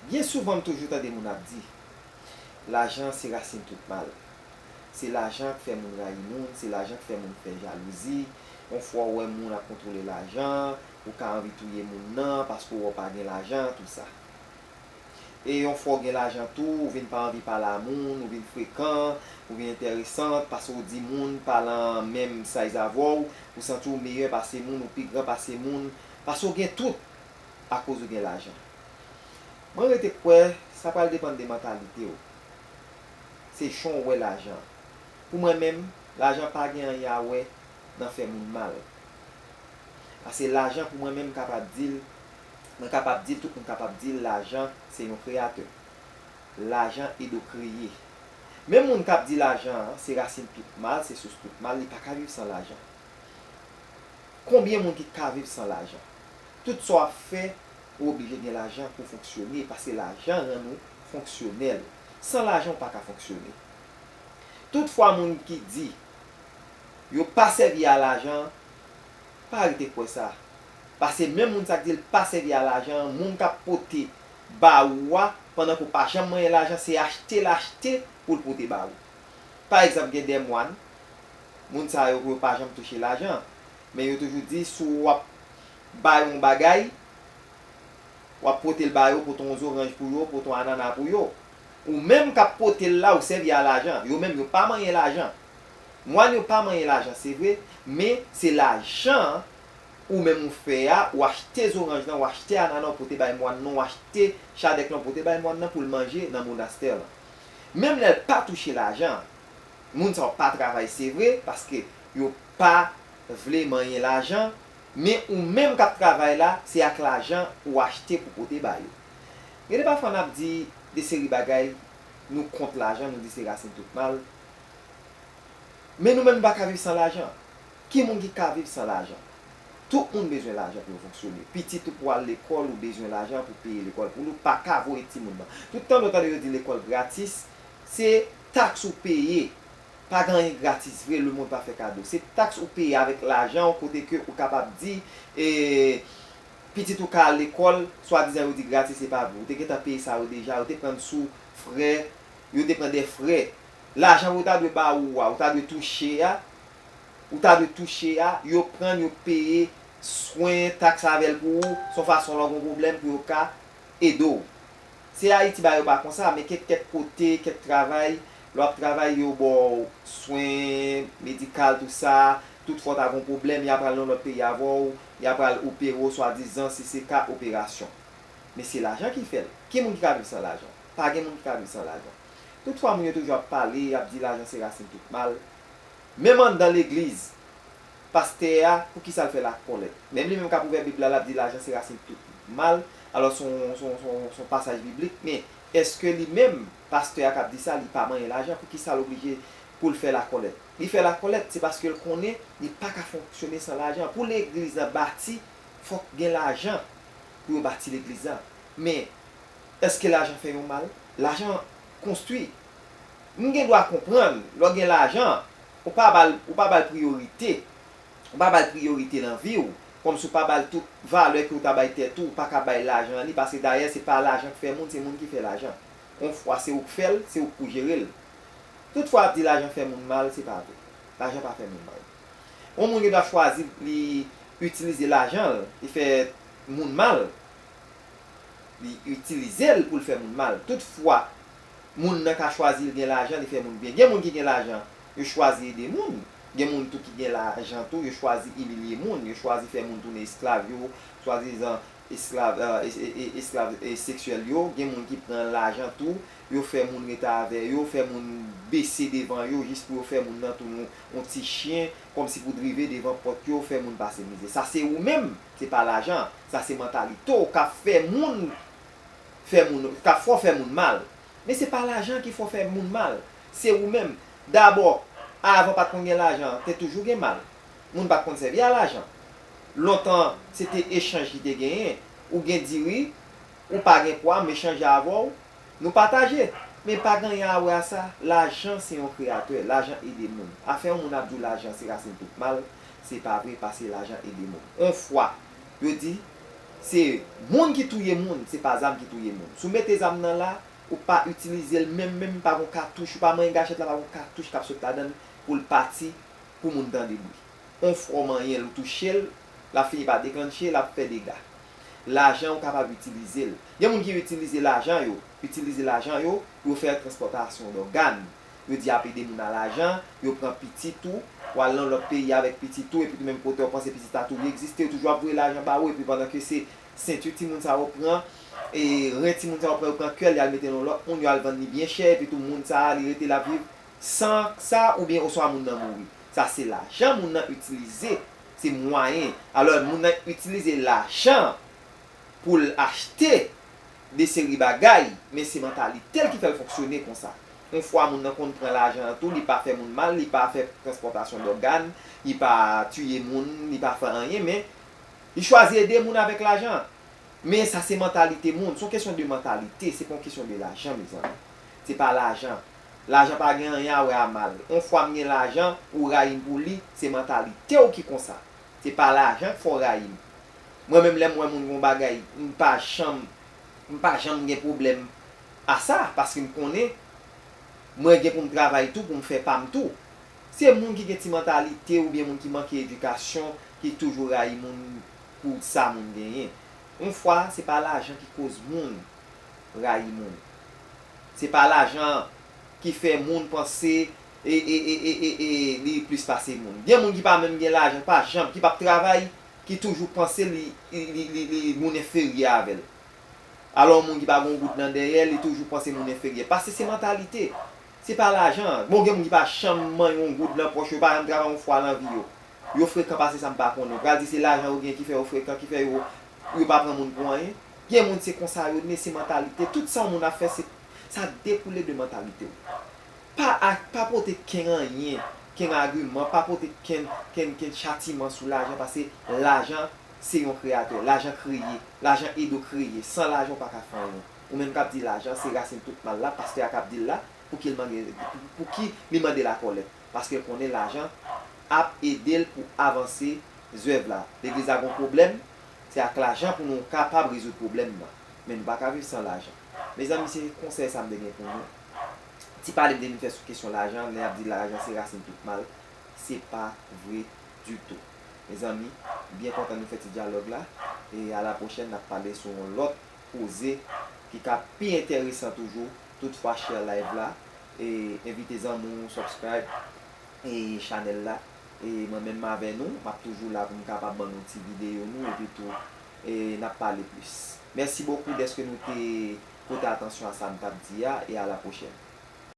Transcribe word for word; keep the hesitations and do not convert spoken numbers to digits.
Byen souvan m toujou tande moun ap di, lajan se rasin tout mal. Se lajan k fè moun rayi moun, se lajan k fè moun fè jalouzi. Yon fwa w wè moun ap kontwole lajan, ou ka anvi touye moun nan paske w wè w pa gen lajan, tou sa. E yon fwa w gen lajan tou, ou vin pa anvi pale a moun, ou vin frekan, ou vin enteresan, paske w di moun pa nan menm size avè w, ou santi w meyè pase moun, ou pi gran pase moun, paske w gen tout akoz ou gen lajan. Mwen rete kwè sa pral depann de mantalite w. Se jan w wè lajan. Pou mwen menm, lajan pa gen anyen a wè nan fè moun mal. Paske lajan pou mwen menm m kapab di l, mwen kapab di l, tout moun kapab di l, lajan se yon kreyatè. Lajan ede w kreye. Menm moun k ap di lajan an se rasin tout mal, se sous tout mal, li pa ka viv san lajan. Konbyen moun ki ka viv san lajan? Tout sa w ap fè, ou oblije gen lajan pou w fonksyone, paske lajan rann ou fonksyonèl. San lajan, ou pa ka fonksyone. Tout fwa moun ki di yo pa sèvi a lajan, pa rete kwè sa. Paske menm moun sa k di l pa sèvi a lajan an, moun k ap pote ba ou a, pandan ke w pa janm manyen lajan, se achte l achte pou l pote ba ou. Pa egzanp, gen de mòn, moun sa yo, yo pa janm touche lajan. Men yo toujou di, si w ap ba yo yon bagay, w ap pote l ba yo, pote yon zoranj pou yo, pote yon anana pou yo. Ou menm k ap pote l la, ou sèvi a lajan. Yo menm, yo pa manyen lajan. Mòn yo pa manyen lajan, se vre, men se lajan ou menm ou fè a, ou achte zoranj lan, ou achte anana, ou pote bay mòn nan, ou achte chadèk lan, ou pote bay mòn nan pou l manje nan Monastè lan. Menm lè l pa touche lajan, moun sa yo pa travay, se vre, paske yo pa vle manyen lajan, men ou menm k ap travay la, se ak lajan ou achte pou pote ba yo. Gen de pafwa n ap di de seri bagay, nou kont lajan, nou di se rasin tout mal. Men nou menm nou pa ka viv san lajan. Ki moun ki ka viv san lajan? Tout moun bezwen lajan pou yo fonksyone. Pitit ou pou al lekòl, ou bezwen lajan pou peye lekòl pou li, ou pa ka voye timoun nan. Tout tan nou tande yo di lekòl gratis, se taks ou peye. Pa gen anyen gratis vre, lemonn pa fè kado. Se taks ou peye avèk lajan w, kote ke ou kapab di, e, pitit ou ka al lekòl, swadizan yo di gratis, se pa vre. Ou te gentan peye sa yo deja, yo te pran sou frè, yo te pran de frè. Lajan yo ta dwe ba ou a, ou ta dwe touche a, ou ta dwe touche a, yo pran l, yo peye swen, taks avè l pou ou, se yon fason lè w gen yon pwoblèm pou yo ka ede w. Se Ayiti bagay yo pa konsa, men kèk, kèk kote, kèk travay, lè w ap travay, yo ba w swen medikal, tou sa, tout fwa w ta gen yon pwoblèm, y a pral nan lòt peyi avè w, y a pral opere w, swadizan, si se ka operasyon. Men se lajan ki fè l. Ki moun ki ka viv san lajan? Pa gen moun ki ka viv san lajan. Tout fwa moun yo toujou ap pale, y ap di lajan se rasin tout mal. Menm anndan legliz, pastè a, poukisa l fè lakòlèt? Menm li menm k ap ouvè Bib la, l ap di lajan se rasin tout mal. Alò, se yon, se yon, se yon, se yon pasaj biblik, men èske li menm, pastè a k ap di sa, li pa manyen lajan? Poukisa l oblije pou l fè lakòlèt? Li fè lakòlèt, se paske l konnen li pa ka fonksyone san lajan. Pou legliz la bati, fòk gen lajan pou yo bati legliz la. Men, èske lajan fè yon mal? Lajan konstwi. M gen dwa konprann, lè w gen lajan, ou pa ba l, ou pa ba l priyorite. Ou pa ba l priyorite nan vi w. Kòmsi ou pa ba l tout valè ke w ta bay tèt ou, ou pa ka bay lajan li, paske dayè se pa lajan k fè moun, se moun ki fè lajan. Yon fwa se ou k fè l, se ou k pou jere l. Tout fwa y ap di lajan fè moun mal, se pa vre. Lajan pa fè moun mal. Yon moun gen dwa chwazi li itilize lajan l, li fè moun mal. Li itilize l pou l fè moun mal. Tout fwa moun nan ka chwazi l gen lajan, li fè moun byen. Gen moun ki gen lajan, yo chwazi ede moun. Gen moun tou ki gen lajan tou, yo chwazi imilye moun, yo chwazi fè moun tounen esklav yo, swadizan esklav, e, e, e, e, esklav, e, seksyèl yo. Gen moun ki pran lajan tou, yo fè moun rete avè yo, fè moun bese devan yo, jis pou yo fè moun nan tounen yon ti chen, kòmsi pou drive devan pòt yo, fè moun pase mizè. Sa se ou menm, se pa lajan. Sa se mantalite w k ap fè moun, fè moun, k ap fè w fè moun mal. Men se pa lajan ki fè w fè moun mal. Se ou menm. Dabò, avan pa t konn gen lajan, te toujou gen mal. Moun pa t konn sèvi a lajan. Lontan, se te echanj ki te genyen. Ou gen diri, ou pa gen pwa, m echanje avè w, nou pataje. Men pa gen anyen a wè a sa. Lajan se yon kreyatè. Lajan ede moun. Afè yon moun ap di w lajan se rasin tout mal, se pa vre, paske lajan ede moun. Yon fwa, yo di, Se moun ki touye moun, se pa zam ki touye moun. Si w mete zam nan la, ou pa itilize l menm, menm pa gon katouch, ou pa manyen gachèt la, pa gon katouch k ap sot ladan l pou l pati pou moun tande bri. On fwa w manyen l, ou touche l, l ap fini pa deklanche, l ap fè dega. Lajan, ou kapab itilize l. Gen moun ki itilize lajan yo, itilize lajan yo pou yo fè transpòtasyon dògàn. Yo di y ap ede moun a lajan, yo pran pitit ou, w al nan lòt peyi avèk pitit ou, epi tou menm kote w panse pitit la tou egziste, yo toujou ap voye lajan ba ou, epi pandan ke se senti timoun sa yo pran, e ren timoun sa yo pran, yo pran kè l, y al mete nan lòt moun, yo al vann li byen chè, epi tou moun sa a, li rete l ap viv san sa, oubyen oswa moun nan mouri. Sa se lajan moun nan itilize, se mwayen. Alò, moun nan itilize lajan pou l achte de seri bagay, men se mantalite l ki fè l fonksyone konsa. On fwa moun nan konn pran lajan an tou, li pa fè moun mal, li pa fè transpòtasyon dògàn, li pa tiye moun, li pa fè anyen, men li chwazi ede moun avèk lajan. Men sa se mantalite moun, se yon kesyon de mantalite, se pa yon kesyon de lajan, mezanmi. Se pa lajan. Lajan pa gen anyen a wè a mal. On fwa m gen lajan, ou rayi m pou li, se mantalite w ki konsa. Se pa lajan k fè w rayi m. Mwen menm lè m wè moun gon bagay, m pa janm, m pa janm gen pwoblèm a sa, paske m konnen mwen gen pou m travay tou, pou m fè pa m tou. Se moun ki gen ti mantalite oubyen moun ki manke edikasyon ki toujou rayi moun pou sa moun genyen. On fwa, se pa lajan ki koz moun rayi moun. Se pa lajan ki fè moun panse e, e, e, e, e, e li plis pase moun. Gen moun ki pa menm gen lajan, pa janm, ki p ap travay, ki toujou panse li, li, li, li, li moun enferyè avè l. Alò, yon moun ki pa gen yon goud nan dèyè, li toujou panse moun enferyè. Paske se mantalite. Se pa lajan. Bon, gen moun ki pa janm manyen yon goud nan pòch yo, pa janm travay yon fwa nan vi yo. Yo frekan pase sa m pa konnen. Ou pral di se lajan yo gen ki fè yo frekan, ki fè yo, yo pa pran moun pou anyen. Gen moun se konsa yo, men se mantalite. Tout sa yon moun ap fè, se, sa dekoule de mantalite w. Pa, pa pote kenn anyen, kenn agiman, pa pote kenn, kenn, kenn chatiman sou lajan, paske lajan se yon kreyatè. Lajan kreye, lajan ede w kreye. San lajan, w pa ka fè anyen. Ou menm k ap di lajan se rasin tout mal la, pastè a k ap di l la, pou ki l mande, pou, pou ki li mande lakòlèt? Paske l konnen lajan ap ede l pou avanse zèv la. Legliz la gon pwoblèm, se ak lajan pou nou kapab rezoud pwoblèm nan. Men nou pa ka viv san lajan. Mezanmi, se konsèy sa m te gen pou nou. Ti pale m te vin fè sou kesyon lajan, lè y ap di lajan se rasin tout mal, se pa vre ditou. Mezanmi, byen kontan nou fè ti dyalòg la, e a la pwochèn n ap pale sou yon lòt koze ki ka pi enteresan toujou. Toutfwa, share live la, e envite zanmi w subscribe e chanèl la. E mwen menm avè nou, m ap toujou la pou m kapab ban nou ti videyo nou, epi tou, e n ap pale plis. Mèsi bokou dèske nou te pote atansyon a sa m t ap di a, e a la pwochèn.